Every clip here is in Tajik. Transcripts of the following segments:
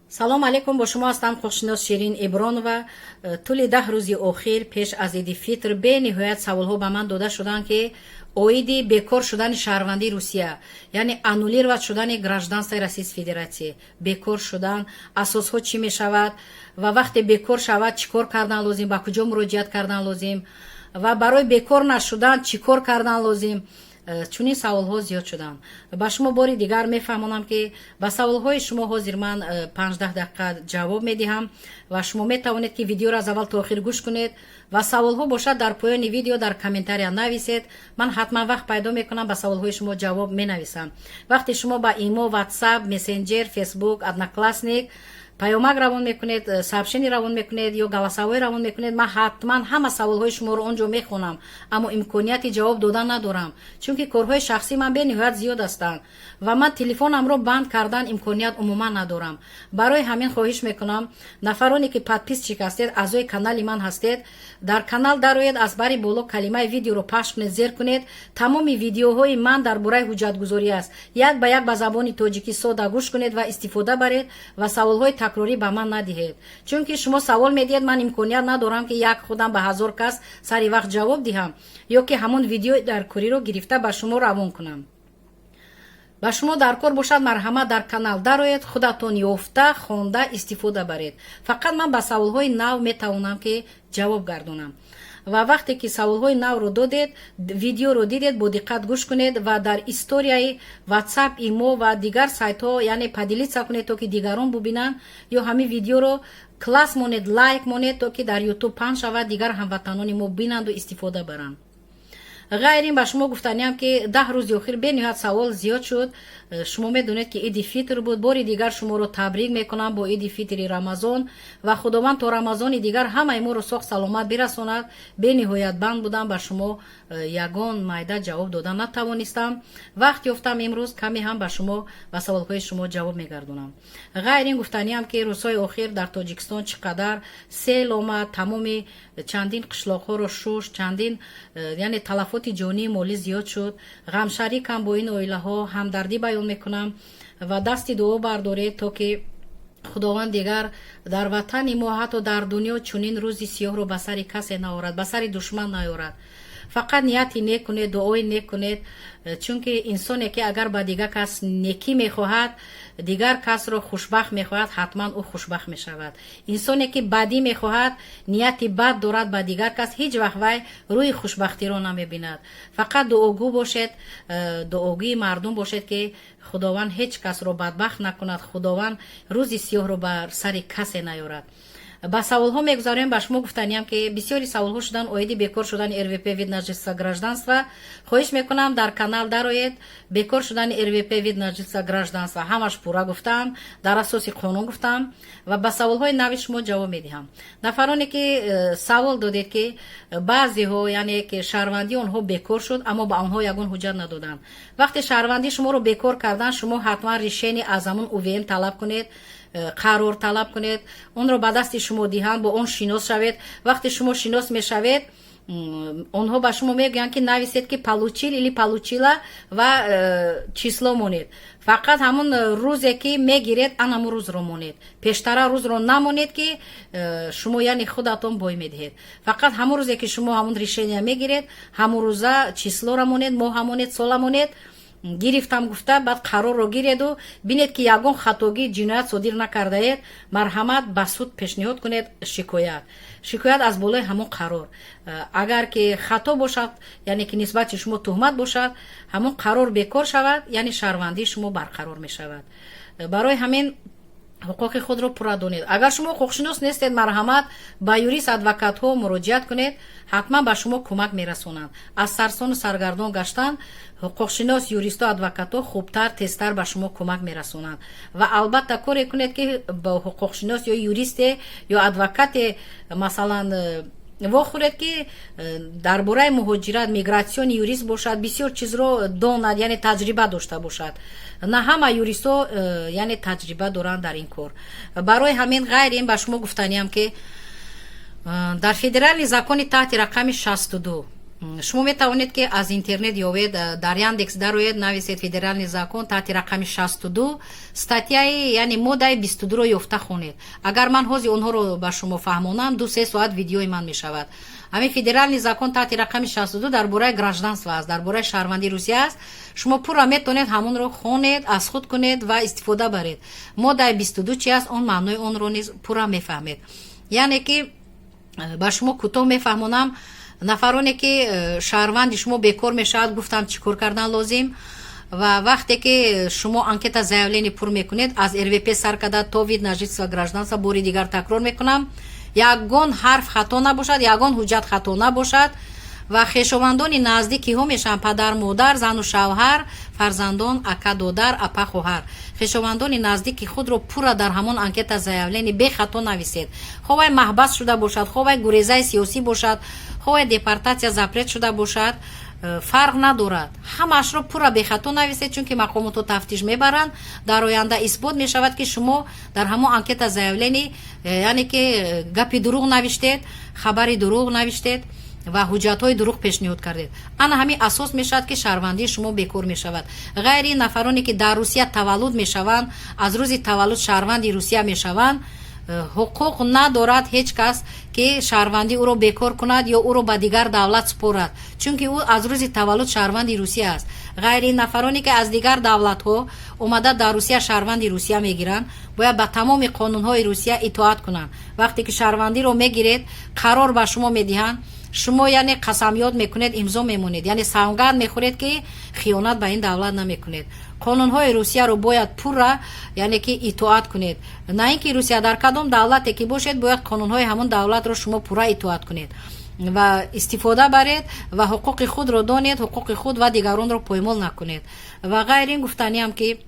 Салом алейкум, бо шумо ҳастам ҳуқуқшинос Ширин Ибронова. Тӯли 10 рӯзи охир пеш аз Иди Фитр бениҳоят саволҳо ба ман дода шуданд, ки оиди бекор шудани шаҳрвандии Русия, яъне аннулировать шудани гражданствои Российской Федерация, бекор шудан асосҳо чӣ мешавад ва вақте бекор шавад, чӣ кор кардан лозим, ба куҷо муроҷиат кардан лозим ва барои бекор нашудан чӣ кор кардан лозим. Чунин саволҳо зиёд шуданд. Ба шумо бори дигар мефаҳмонам, ки ба саволҳои шумо ҳозир ман 15 дақиқа ҷавоб медиҳам ва шумо метавонед, ки видеоро аз аввал то охир гӯш кунед ва саволҳо бошад, дар поёни видео дар комментария нависед. Ман ҳатман вақт пайдо мекунам, ба саволҳои шумо ҷавоб менависам. Вақте шумо ба Имо, Ватсап, мессенҷер, Фейсбук, Одноклассник паёмак равон мекунед, сообщение равон мекунед ё голосовой равон мекунед, ман ҳатман ҳама саволҳои шуморо он ҷо мехонам, аммо имконияти ҷавоб додан надорам, чунки корҳои шахсии ман бениҳоят зиёд ҳастанд ва ман телефонамро банд кардан имконият умуман надорам. Барои ҳамин хоҳиш мекунам, нафароне ки подписчик ҳастед, аъзои канали ман ҳастед, дар канал дароед, аз бари боло калимаи «видеоро» пахш кунед, зер кунед. Тамоми видеоҳои ман дар бораи ҳуҷҷатгузорӣ аст. Як ба як ба забони тоҷикӣ сода гӯш кунед ва истифода баред ва саволҳои такрорӣ ба ман надиҳед, чунки шумо савол медиҳед, ман имконият надорам, ки як худам ба 1000 кас сари вақт ҷавоб диҳам ё ки ҳамон видеои даркориро гирифта ба шумо равон кунам. Ба шумо дар кор бошад, марҳамат, дар канал дароед, худатон ёфта, хонда, истифода баред. Фақат ман ба саволҳои нав метавонам, ки ҷавоб гардонам. Ва вақте ки саволҳои навро додед, видеоро дидед, бо диққат гӯш кунед ва дар историяи Ватсап, Имо ва дигар сайтҳо, яъне поделиться кунед, то ки дигарон бубинанд, ё ҳамин видеоро класс монед, лайк монед, то ки дар Ютуб паҳн шавад, дигар ҳамватанони мо бинанду истифода баранд. Ғайр ин, ба шумо гуфтаниам, ки 10 рӯзи охир бениҳоят савол зиёд шуд. Шумо медонед, ки Иди Фитр буд. Бори дигар шуморо табрик мекунам бо Иди Фитри Рамазон ва Худованд то Рамазони дигар ҳамаи моро соғ саломат бирасонад. Бениҳоят банд будам, ба шумо ягон майда ҷавоб дода натавонистам. Вақт ёфтам, имрӯз каме ҳам ба шумо, ба саволҳои шумо ҷавоб мегардонам. Ғайр ин, гуфтаниам, ки рӯзҳои охир дар Тоҷикистон чӣ қадар сел омад, тамоми чандин қишлоқҳоро шушт, чандин яъне талафоти ҷонии молӣ зиёд шуд. Ғамшарикам бо ин оилаҳо, ҳамдардӣ баён мекунам ва дасти дуо бардоред, то ки Худованд дигар дар ватани мо, ҳатто дар дунё чунин рӯзи сиёҳро ба сари касе наорад, ба сари душман наёрад. Фақат нияти нек кунед, дуои нек кунед, чунки инсоне ки агар ба дигар кас некӣ мехоҳад, дигар касро хушбахт мехоҳад, ҳатман ӯ хушбахт мешавад. Инсоне ки бадӣ мехоҳад, нияти бад дорад ба дигар кас, ҳеҷ вақт вай рӯи хушбахтиро намебинад. Фақат дуогӯ бошед, дуогӯи мардум бошед, ки Худованд ҳеҷ касро бадбахт накунад, Худованд рӯзи сиёҳро бар сари касе наёрад. Ба саволҳо мегузарем. Ба шумо гуфтаниям, ки бисёри саволҳо шудан оиди бекор шудани РВП, вид на жительство, гражданство. Хоҳиш мекунам, дар канал дароед, бекор шудани РВП, вид на жительство, гражданство, ҳамаш пурра гуфтам, дар асоси қонун гуфтам ва ба саволҳои нави шумо ҷавоб медиҳам. Нафароне ки савол додед, ки баъзеҳо, яъне ки шаҳрвандии онҳо бекор шуд, аммо ба онҳо ягон ҳуҷҷат надоданд. Вақте шаҳрвандии шуморо бекор кардан, шумо ҳатман решение аз ҳамун УВМ талаб кунед, қарор талаб кунед, онро ба дасти шумо диҳанд, бо он шинос шавед. Вақте шумо шинос мешавед, онҳо ба шумо мегӯянд, ки нависед, ки получил или получила ва число монед. Фақат ҳамун рӯзе ки мегиред, ан ҳамун рӯзро монед, пештара рӯзро намонед, ки шумо, яъне худатон бой медиҳед. Фақат ҳамун рӯзе ки шумо ҳамун решения мегиред, ҳамун рӯза числоро монед, моҳа монед, сола монед, гирифтам гуфта. Баъд қарорро гиреду бинед, ки ягон хатогӣ, ҷиноят содир накардаед, марҳамат, ба суд пешниҳод кунед шикоят аз болои ҳамон қарор. Агар ки хато бошад, яъне ки нисбати шумо туҳмат бошад, ҳамон қарор бекор шавад, яъне шаҳрвандии шумо барқарор мешавад. Барои ҳамин ҳуқуқи худро пурра донед. Агар шумо ҳуқуқшинос нестед, марҳамат, ба юрист, адвокатҳо муроҷиат кунед, ҳатман ба шумо кӯмак мерасонанд. Аз сарсону саргардон гаштан ҳуқуқшинос, юристу адвокатҳо хубтар, тезтар ба шумо кӯмак мерасонанд. Ва албатта коре кунед, ки ба ҳуқуқшинос ё юристе ё адвокате, масалан, вохӯред, ки дар бораи муҳоҷират, миграционный юрист бошад, бисёр чизро донад, яъне таҷриба дошта бошад. На ҳама юристҳо яъне таҷриба доранд дар ин кор. Барои ҳамин, ғайр ин, ба шумо гуфтаниям, ки дар федеральный закони таҳти рақами 62. Шумо метавонед, ки аз интернет ёвед, дар Яндекс дароед, нависед «Федеральный закон таҳти рақами 62, статьяи, яъне моддаи 22-ро ёфта хонед. Агар ман ҳозир онҳоро ба шумо фаҳмонам, 2-3 соат видеои ман мешавад. Ҳамин федеральный закон таҳти рақами 62 дар бораи гражданство аст, дар бораи шаҳрвандии Русия аст. Шумо пурра метавонед ҳамонро хонед, аз худ кунед ва истифода баред. Моддаи 22 чи аст, он маънои онро низ пурра мефаҳмед. Яъне ки ба шумо кӯтоҳ мефаҳмонам: нафароне ки шаҳрванди шумо бекор мешавад, гуфтам, чӣ кор кардан лозим. Ва вақте ки шумо анкета, заявление пур мекунед, аз РВП сар карда то вид на жительство, гражданство, бори дигар такрор мекунам, ягон ҳарф хато набошад, ягон ҳуҷҷат хато набошад. Ва хешовандони наздик киҳо мешаванд? Падар, модар, зану шавҳар, фарзандон, ака, додар, апа, хоҳар. Хешовандони наздики худро пурра дар ҳамон анкета, заявление бехато нависед. Хо вай маҳбас шуда бошад, хо вай гурезаи сиёсӣ бошад, хо вай депортация запрет шуда бошад, фарқ надорад, ҳамаашро пурра бехато нависед, чунки мақомотҳо тафтиш мебаранд. Дар оянда исбот мешавад, ки шумо дар ҳамон анкета, заявление, яъне ки гапи дурӯғ навиштед, хабари дурӯғ навиштед ва ҳуҷҷатҳои дурӯғ пешниҳод кардед. Ана ҳамин асос мешавад, ки шаҳрвандии шумо бекор мешавад. Ғайри ин, нафароне ки дар Русия таваллуд мешаванд, аз рӯзи таваллуд шаҳрванди Русия мешаванд, ҳуқуқ надорад ҳеҷ кас, ки шаҳрвандии ӯро бекор кунад ё ӯро ба дигар давлат супорад, чунки ӯ аз рӯзи таваллуд шаҳрванди Русия аст. Ғайри ин, нафароне ки аз дигар давлатҳо омада дар Русия шаҳрванди Русия мегиранд, бояд ба тамоми қонунҳои Русия итоат кунанд. Вақте ки шаҳрвандиро мегиред, қарор ба шумо медиҳанд, шумо яъне қасамёд мекунед, имзо мемонед, яъне савганд мехӯред, ки хиёнат ба ин давлат намекунед. Қонунҳои Русияро бояд пурра, яъне ки, итоат кунед. На ин ки Русия, дар кадом давлате ки бошед, бояд қонунҳои ҳамон давлатро шумо пурра итоат кунед ва истифода баред ва ҳуқуқи худро донед, ҳуқуқи худ ва дигаронро поймол накунед. Ва ғайр ин, гуфтаниам, ки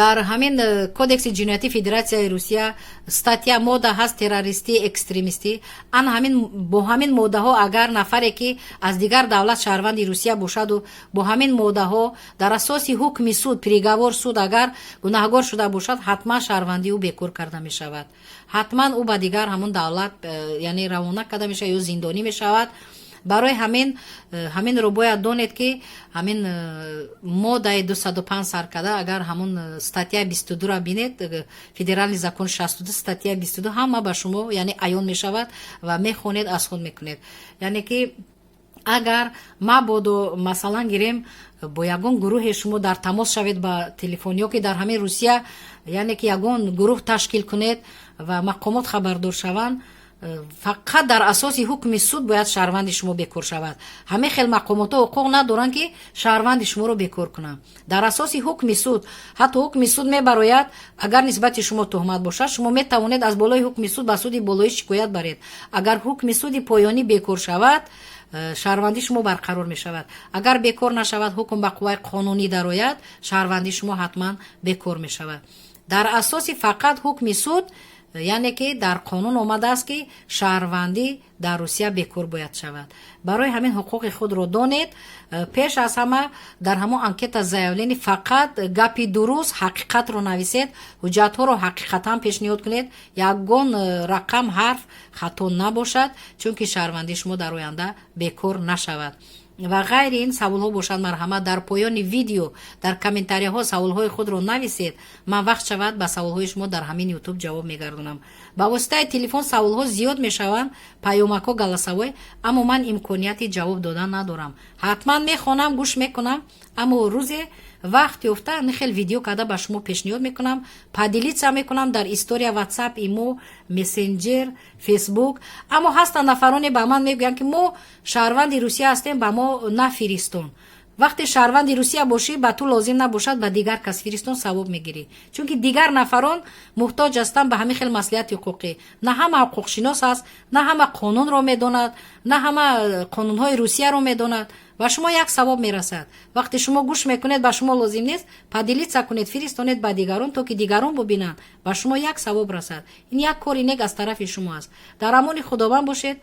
дар ҳамин Кодекси ҷиноятии Федератсияи Русия статья, модда ҳаст террористӣ, экстремистӣ. Ана ҳамин, бо ҳамин моддаҳо агар нафаре ки аз дигар давлат шаҳрванди Русия бошаду бо ҳамин моддаҳо дар асоси ҳукми суд, приговор суд, агар гунаҳгор шуда бошад, ҳатман шаҳрвандии ӯ бекор карда мешавад, ҳатман ӯ ба дигар ҳамон давлат яъне равона карда мешавад ё зиндонӣ мешавад. Барои ҳамин ҳаминро бояд донед, ки ҳамин моддаи 205 сар карда, агар ҳамон статьяи 22-ра бинед, федеральный закон 62, статьяи 22, ҳама ба шумо, яъне, аён мешавад ва мехонед, аз худ мекунед. Яъне ки агар мабодо, масалан гирем, бо ягон гурӯҳе шумо дар тамос шавед ба телефон ё ки дар ҳамин Русия, яъне ки ягон гурӯҳ ташкил кунед ва мақомот хабардор шаванд, фақат дар асоси ҳукми суд бояд шаҳрванди шумо бекор шавад. Ҳамин хел мақомотҳо ҳуқуқ надоранд, ки шаҳрванди шуморо бекор кунанд. Дар асоси ҳукми суд, ҳатто ҳукми суд мебарояд, агар нисбати шумо туҳмат бошад, шумо метавонед аз болои ҳукми суд ба суди болоӣ шикоят баред. Агар ҳукми суди поёнӣ бекор шавад, шаҳрвандии шумо барқарор мешавад. Агар бекор нашавад, ҳукм ба қувваи қонунӣ дарояд, шаҳрвандии шумо ҳатман бекор мешавад дар асоси фақат ҳукми суд. Яъне ки дар қонун омадааст, ки шаҳрвандӣ дар Русия бекор бояд шавад. Барои ҳамин ҳуқуқи худро донед. Пеш аз ҳама дар ҳамон анкета, заявление фақат гапи дуруст, ҳақиқатро нависед, ҳуҷҷатҳоро ҳақиқатан пешниҳод кунед, ягон рақам, ҳарф хато набошад, чунки шаҳрвандии шумо дар оянда бекор нашавад. Ва ғайри ин, саволҳо бошад, марҳамат, дар поёни видео дар комментарияҳо саволҳои худро нависед. Ман вақт шавад, ба саволҳои шумо дар ҳамин Ютуб ҷавоб мегардонам. Ба воситаи телефон саволҳо зиёд мешаванд, паёмакҳо, голосовой, аммо ман имконияти ҷавоб додан надорам. Ҳатман мехонам, гӯш мекунам, аммо рӯзе вақт ёфта хел видео карда ба шумо пешниҳод мекунам, поделиться мекунам дар история WhatsApp, имо, мессенҷер, Фейсбук. Аммо ҳастанд нафароне, ба ман мегӯянд, ки мо шаҳрванди Русия ҳастем, ба мо нафиристон. Вақте шаҳрванди Русия бошӣ, ба ту лозим набошад, ба дигар кас фиристон, савоб мегирӣ, чунки дигар нафарон муҳтоҷ ҳастанд ба ҳамин хел маслиҳати ҳуқуқӣ. На ҳама ҳуқуқшинос аст, на ҳама қонунро медонад, на ҳама қонунҳои Русияро медонад. Ба шумо як савоб мерасад. Вақте шумо гӯш мекунед, ба шумо лозим нест, поделиться кунед, фиристонед ба дигарон, то ки дигарон бубинанд, ба шумо як савоб расад. Ин як кори нек аз тарафи шумо аст. Дар амони Худованд бошед.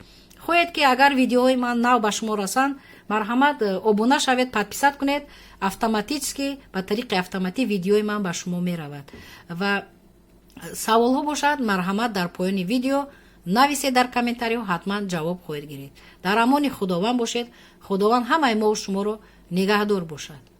Хоҳед, ки агар видеоҳои ман нав ба шумо расанд, марҳамат, обуна шавед, подписать кунед, автоматически, ба тариқи автоматӣ видеои ман ба шумо меравад. Ва саволҳо бошад, марҳамат, дар поёни видео. Нависед дар комментариҳо, ҳатман ҷавоб хоҳед гирифт. Дар амони Худованд бошед. Худованд ҳамаи мову шуморо нигаҳдор бошад.